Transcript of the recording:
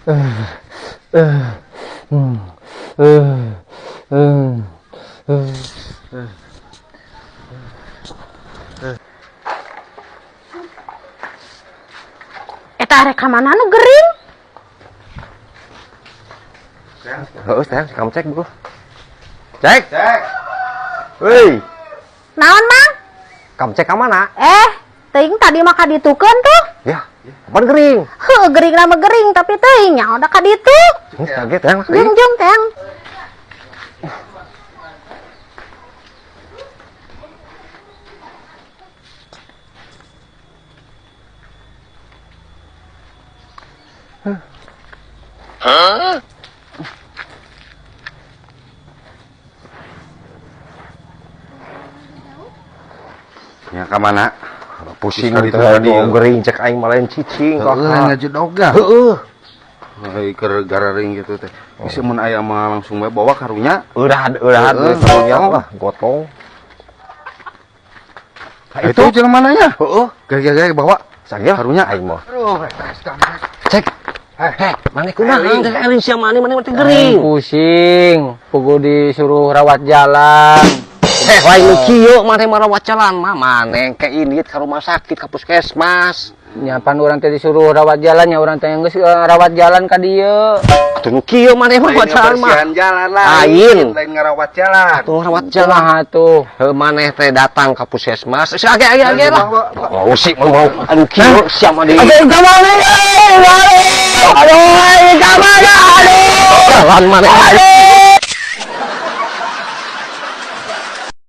Eh, eh, eh, eh. Eta arek ka mana nu gering? Heeh, teh, kamu cek, Bro. Cek. Cek. Woi, Naon, Mang? Kamu cek ka mana? Eh, teuing tadi mah kaditukeun tuh. Ya, kapan gering? Heuh, gering nama gering tapi teuing nya udah kaditu. Kaget ya, Jung jung teng. Ya ka mana? Pusing Sekali teh itu tadi, aduh, gering cek aing mah lain cicing kok. Heeh, ngajedog. Heeh. Heuh, keur gararing gitu teh. Geus mun aya mah langsung bae bawa karunya. Udah udah Heeh, karunya gotong. lah, gotong. Nah, itu jelema mananya? Heeh. Gaya-gaya bawa. Sagil Karunya. Aing mah. Aduh, Cek. Heh, mana kumaha cek eling sia mana mana teh gering. Pusing, pugu disuruh rawat jalan. Eh, lain nu kieu maneh mah rawat jalan mah maneh ke indit ka rumah sakit ka puskesmas. Nya pan urang teh disuruh rawat jalan nya urang teh geus rawat jalan ka dieu. Atuh nu kieu maneh mah rawat jalan mah. Bersihan jalan Lain. lain. Lain ngarawat jalan. Atuh rawat jalan. Kumaha tuh? Heuh maneh teh datang ka puskesmas. Geus age age age lah. Bawa, bawa. Oh, sih mau mau anu kieu sia mah di. Aduh, ka mana? Aduh, aduh, ka mana? Aduh. Jalan maneh. Aduh.